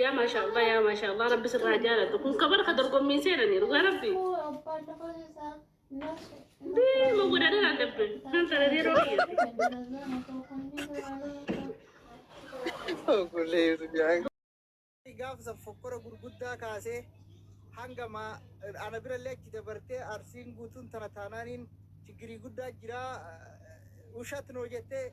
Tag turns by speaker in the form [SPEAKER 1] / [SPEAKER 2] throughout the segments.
[SPEAKER 1] Yaa maashaallah, yaa maashaallah, rabbi sirraa jaalatu. Kun kabar ka dorgommiin seenanii dhugaa rabbi. Deema godhanii አለብን አንተ
[SPEAKER 2] Gaafa fokkora gurguddaa kaasee hanga ana birallee achi dabartee Arsiin guutuun tana taanaaniin chigirii guddaa jira ushat noo jettee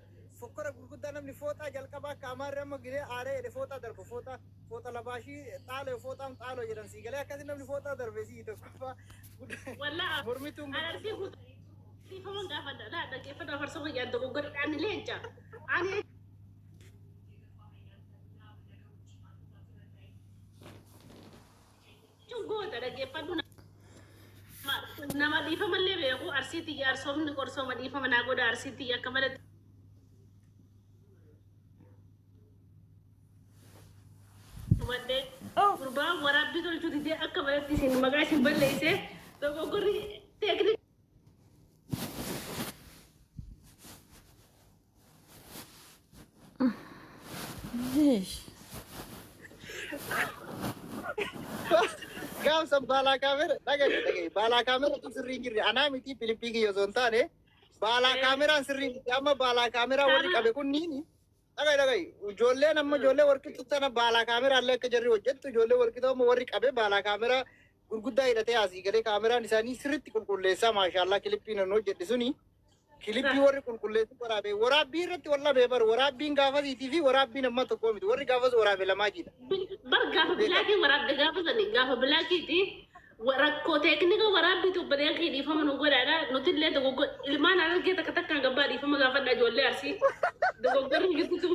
[SPEAKER 2] fokkora gurguddaa namni fooxaa jalqabaa akka Amaarri amma gidee aaree jedhe fooxaa darbu, fooxaa fooxa labaashii xaaloo fooxaan xaaloo jedhan sii galee akkasii namni fooxaa darbe sii tokkoffaa
[SPEAKER 1] Wallaa
[SPEAKER 2] mormituun.
[SPEAKER 1] Arsii guutuu dhiifaman gaafadha laa dhaggeeffadha farsoo fayyaan dogoggora ani leenca ani jechuun goota dhaggeeffadhu nama dhiifamallee beeku. Arsii tiyya arsoomni qorsooma dhiifama naa godha. Arsii tiyya akka malee hubadhee gurbaan waraabbii tolchuu didee akka malatti isin maqaa isin balleessee dogoggorri teeknik.
[SPEAKER 2] Gaafsan baalaa kaamera dhagaye dhagaye, baalaa kaamera sirrii hin jirre. Anaa miti, Filippii kiyya osoo hin taane baalaa kaameraan sirrii miti. Amma baalaa kaameraa warri qabe kunniin, dhagaye dhagaye, ijoolleen amma ijoollee warqitu tana baalaa kaameraa illee akka jarri hojjettu, ijoollee warqitu amma warri qabe baalaa kaameraa gurguddaa hidhatee asii galee kaameraan isaanii sirriitti qulqulleessaa. Maashaallaa, kilippiin nan hojjedhe suni kilippii warri qulqulleessu waraabe waraabbii irratti walla beebar waraabbiin gaafasiitii fi waraabbiin amma tokko miti. Warri gaafas waraabe lamaa jira.
[SPEAKER 1] Bar gaafa bilaakii waraabde gaafa sani gaafa bilaakiiti rakkoo teeknika waraabbiitu obboleen kee dhiifama nu godhaadha. Nuti illee dogoggor ilmaan Harargee takka takkaan gabbaa dhiifama gaafadha. Ijoollee Arsii dogoggorri jirtutu.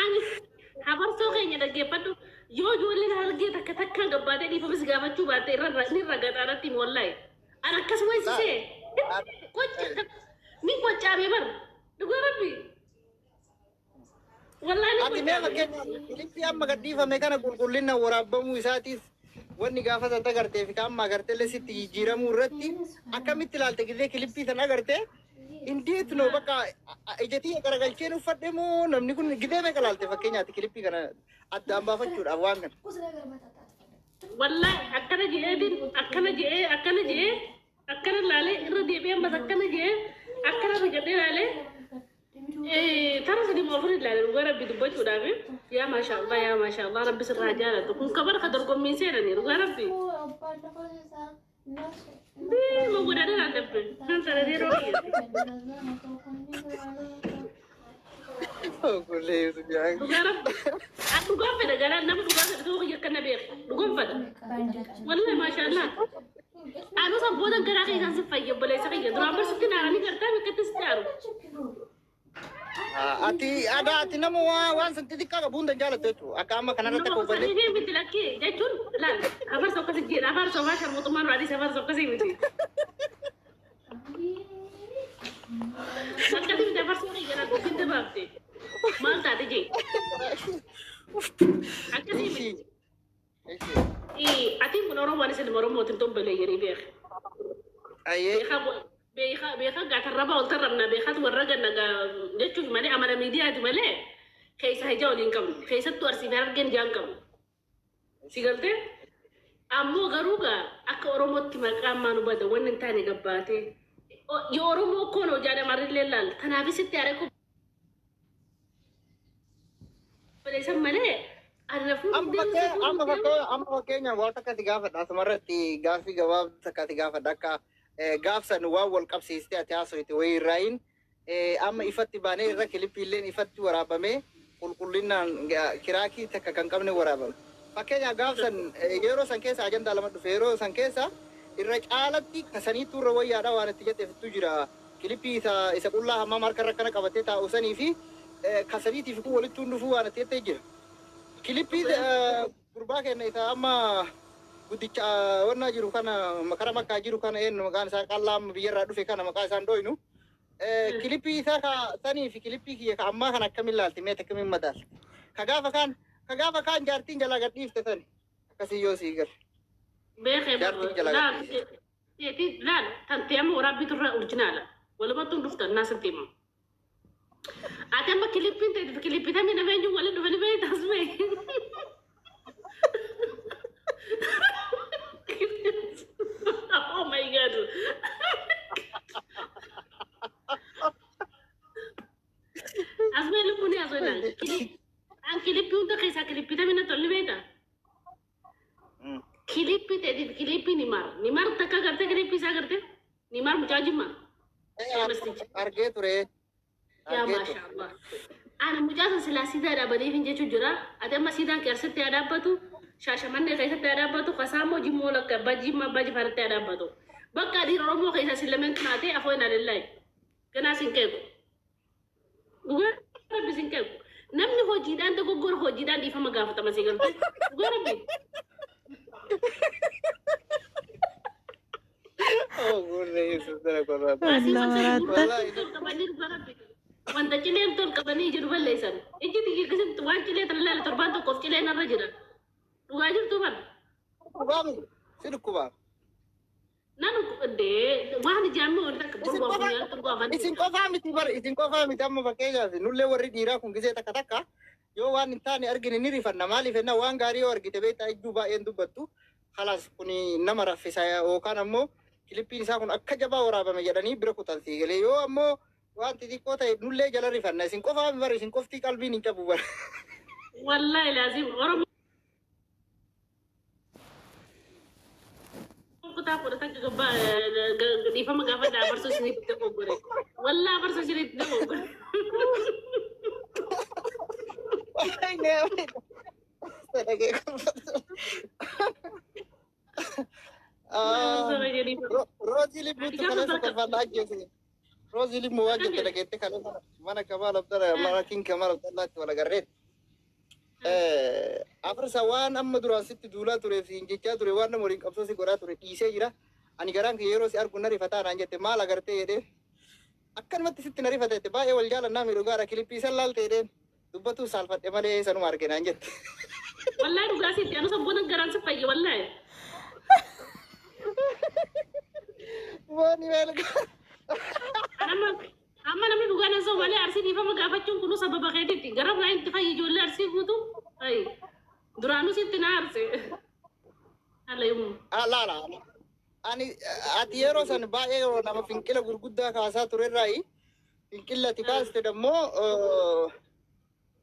[SPEAKER 1] Ani habarsoo keenya dhaggeeffadhu, yoo ijoolleen Harargee takka takkaan gabbaatee dhiifama si gaafachuu baatte irra ni ragaxaa irratti himu. Wallaahi ani akkasuma isisee qocha ni qoccaame bar dhugaa rabbi wallaahi ni
[SPEAKER 2] Ati mee
[SPEAKER 1] qoccaame.
[SPEAKER 2] Fakkeenyaaf kilippii amma gadhiifame kana qulqullina waraabamuu isaatiif wanni gaafa san agartee fi amma agarteellee sitti jijjiiramuu irratti akkamitti ilaalte? Gisee kilippii san agartee indeet no bakka ijatii garagalcheen uffadhe moo namni kun gisee meeqa ilaalte fakkeenyaati kilippii kana addaan baafachuudhaaf waan kana?
[SPEAKER 1] Wallaahi akkana je'eetiin akkana je'ee akkana je'ee akkana laalee irra deebi'ee ammas akkana je'ee akkana rigadhee laalee tara sadi moo afur ilaale dhugaa rabbi dubbachuudhaaf. Yaa maashaallah, yaa maashaallah, rabbi sirraa jaalatu. Kun kabar ka dorgommiin seenanii dhugaa rabbi. Deema godhanii አለብን አንተ dhugaa rabbi an dhugaan fedha garaa nama dhugaa fedha ta'uu kiyya akkana beeku dhugaan fedha. Wallahi maashaallah. Anu san booda garaa keessaan si fayya obboleessa kiyya duraan barsitti naaranii gartaa bikkatti sitti aaru.
[SPEAKER 2] Ati aadaa ati nama waan san xixiqqaa qabu hunda hin jaalattu jechuudha. Akka amma kanarratti akka
[SPEAKER 1] Nama
[SPEAKER 2] hubanne.
[SPEAKER 1] sanii miti lakkee jechuun laal afarsa akkasii jedha afarsa waa sharmuxummaan raadis afarsa akkasii miti. Akkasii miti afarsa kiyya na goggin dabaabte maal taate jee akkasii miti. Atiin kun Oromoo anis ilma Oromootiin tobbaleeyyanii beeka.
[SPEAKER 2] Ayyee.
[SPEAKER 1] Beekaa beekaa gaa tarrabaa ol tarrabna beekaatu warra ganna gaa jechuuf malee amala miidiyaati malee keessa hijaa waliin qabnu keessattuu Arsii fi Harargeen ijaan qabnu. Si galtee? Ammoo garuu gaa akka Oromootti maqaan maanu bada wanni hin taane gabbaatee. Yoo Oromoo koon hojii amarrillee laal tanaafis itti aaree obboleessan malee ani na fuudhuuf
[SPEAKER 2] Amma
[SPEAKER 1] deemu
[SPEAKER 2] fakkee
[SPEAKER 1] si fuudhuuf
[SPEAKER 2] amma
[SPEAKER 1] deemu.
[SPEAKER 2] Fakkee amma fakkeenyaaf waan takka si gaafadha. Asumarratti gaaffii gabaabduu takka si gaafadha. Akka gaafsan waan wal qabsiistee ati haasofte wayii irraayin amma ifatti baanee irra kilippiilleen ifatti waraabamee qulqullinaan kiraakii takka kan qabne waraabame. Fakkeenyaaf gaafsan yeroo san keessa ajandaa lama dhufe. Yeroo san keessa irra caalatti kasaniitu irra wayyaadha waan itti jetteeftu jira. Kilippii isa qullaa hammam harka irra akkana qabatee taa'u sanii fi kasaniitiif kun walitti dhufuu waan itti jettee jira. Kilippii gurbaa keenya isa amma guddicha wannaa jiru kana kara makkaa jiru kana, eenyu maqaan isaa, qallaa amma biyyarraa dhufe kana maqaa isaan dhoynu. Kilippii isaa ka sanii fi kilippii kiyya ka ammaa kana akkamiin laalti? Mee akkamiin madaalti? Ka gaafa kaan jaartiin jalaa gadhiifte sani akkasii yoo sii gale.
[SPEAKER 1] Beekee.
[SPEAKER 2] Jaartiin jalaa
[SPEAKER 1] laal
[SPEAKER 2] gadhiifte.
[SPEAKER 1] Teetii laal tantee amma waraabbii turre original walumattuu hin dhuftan naa sitti hima. Ati amma kilippiin ta'e kilippitamii nama eenyu waliin dhufanii beektaa asmee. Oh my God. Asmee lubbuun asmee an kilippii hunda keessaa kilippitamii na tolni beektaa? Kilippii ta'eef kilippii Nimaar. Nimaar takka gartee kilippii isaa gartee Nimaar mucaa Jimmaa.
[SPEAKER 2] Argee ture.
[SPEAKER 1] Yaa
[SPEAKER 2] Argee ture.
[SPEAKER 1] maasha Allah. Ani mucaa san silaa siidaa dhaabaniif hin jechuu jira. Ati amma siidaan keessatti haa dhaabbatu. Shaashamannee keessatti haa dhaabbatu. Kasaamoo Jimmoo lakka abbaa Jimmaa abbaa Jifaaritti haa dhaabbatu. Bakka dhiira Oromoo keessaa si lameen tunaatee afoo hin alillaayi. Ganaa sin qeequ. Dhugaa Rabbi sin qeequ. Namni hojiidhaan dogoggora hojiidhaan dhiifama gaafatama si galte. Dhugaa Rabbi.
[SPEAKER 2] Oh, gurre Yesuus dara korraa.
[SPEAKER 1] Asii wanta
[SPEAKER 2] Wallaahi.
[SPEAKER 1] gurgurtuu qabanii dhugaa Rabbi. Wanta cileen tol qabanii jiru balleessan. Ijji xiyyi akkasitti waan cilee tana ilaale torbaan tokkoof cileen irra jira. Dhugaa jirtu bara.
[SPEAKER 2] Dhukkubaa miti. Si dhukkubaa.
[SPEAKER 1] Nan dee waan ijaamee wanta akka
[SPEAKER 2] Isin
[SPEAKER 1] boruu
[SPEAKER 2] qofaa
[SPEAKER 1] afaan dhuguu afaan.
[SPEAKER 2] isin qofaa miti bar isin qofaa miti. Amma fakkeenyaaf nullee warri dhiiraa kun gisee takka takka yoo waan hin taane argine ni rifanna. Maaliif enna waan gaarii yoo argite beektaa iddoo baay'een dubbattu halas kun nama raffisa yookaan ammoo kilippiin isaa kun akka jabaa waraabame jedhanii bira kutan siigalee yoo ammoo waan xixiqqoo ta'e nullee jala rifanna. Isin qofaa miti bar, isin qoftii qalbiin hin qabu bar.
[SPEAKER 1] Wallahi laazim Oromoo kutaa 10 gabbaa dhiifama gaafa daabarsuu isinitti dogoggore. Wallahi barsuu isinitti dogoggore.
[SPEAKER 2] Roozii limmuutu kaleessa kolfaan ajjeese. Roozii limmuu waan jette dhageette kaleessa mana Kamaal Abdalla mana King Kamaal Abdallaatti wal agarreetti. Afrisa waan amma duraan sitti duulaa tureef siin jechaa ture waan nama waliin qabsoo si godhaa ture dhiisee jira. Ani garaan kee yeroo si argu na rifataa naan jette. Maal agartee jedhee akkanumatti sitti na rifate jette. Baay'ee wal jaalannaa miidhugaadha kilippii san laalte jedheen dubbatuu saalfadhe malee sanuma arge naan jette.
[SPEAKER 1] Wallahi dhugaa sitti anu sabboona garaan si fayye wallahi.
[SPEAKER 2] Waan maal
[SPEAKER 1] Amma namni dhugaan osoo malee Arsii dhiifama gaafachuun kunuu sababa keetiitti. Gara biraan itti fayyi ijoollee Arsii guutu. Ayi. Duraanuu sitti na arse. Haala yommuu.
[SPEAKER 2] Laala ani ati yeroo san baay'ee nama finqila gurguddaa kaasaa turerraayi finqilla ati kaaste dammoo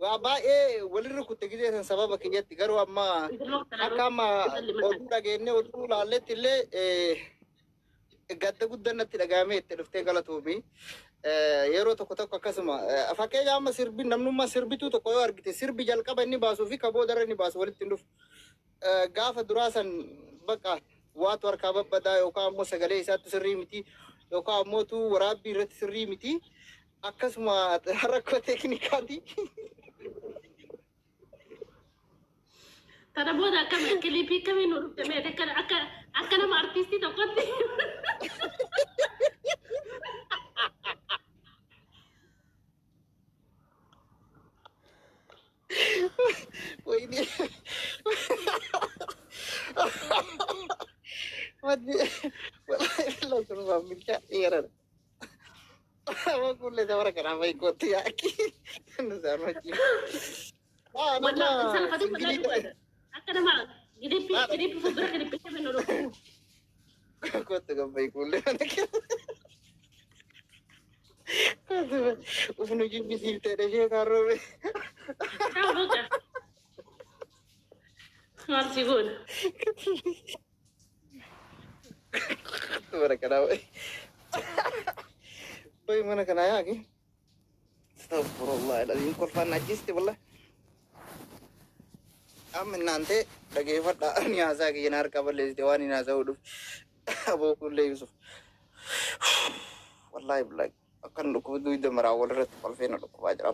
[SPEAKER 2] waa baay'ee walirra kutte gisee san sababa kiyyatti. Garuu amma akka amma oduu dhageenyee oduu laalletti illee gadda guddaa natti dhaga'amee itti dhuftee galatoomi. Yeroo tokko tokko akkasuma fakkeenya amma sirbi namnummaa sirbituu tokko yoo argite sirbi jalqaba inni baasuu fi ka boodarra inni baasu walitti hin dhufu. Gaafa duraa san bakka waatu harkaa babbadaa yookaan ammoo sagalee isaatti sirrii miti yookaan ammoo tu waraabbii irratti sirrii miti akkasuma rakkoo teeknikaati.
[SPEAKER 1] Tana booda akkami kilipii akkamiin nu dhufte meete akka akka akka nama artiistii tokkotti.
[SPEAKER 2] Wayni. Maddi wallahi billahi sun waan bilchaa dheeradha. Amma kullee dabara kanaa fa'i kootti yaaki. Nusaan wajjin.
[SPEAKER 1] Wallahi salphate wallahi dhugaadha. Akka nama kilippii kilippii fuuldura kilippii akkamiin nu dhufte.
[SPEAKER 2] Kootti gabba'i kullee mana keessa. Uf nu jibbisiiftee ishee kaarroobe.
[SPEAKER 1] Haa boqa. Maal si goona?
[SPEAKER 2] Bara kanaa fa'i. Bayi mana kanaa yaaki. Astaghfirullah alazim kolfaan ajjeeste wallah. Amma naante dhageeffadha ani haasaa kiyya na harkaa balleessite waan hin haasa'uu dhufe. Aboo kullee Yusuf. Wallahi billahi akkan dhukkuba duyda maraa walirratti kolfee na dhukkubaa jira.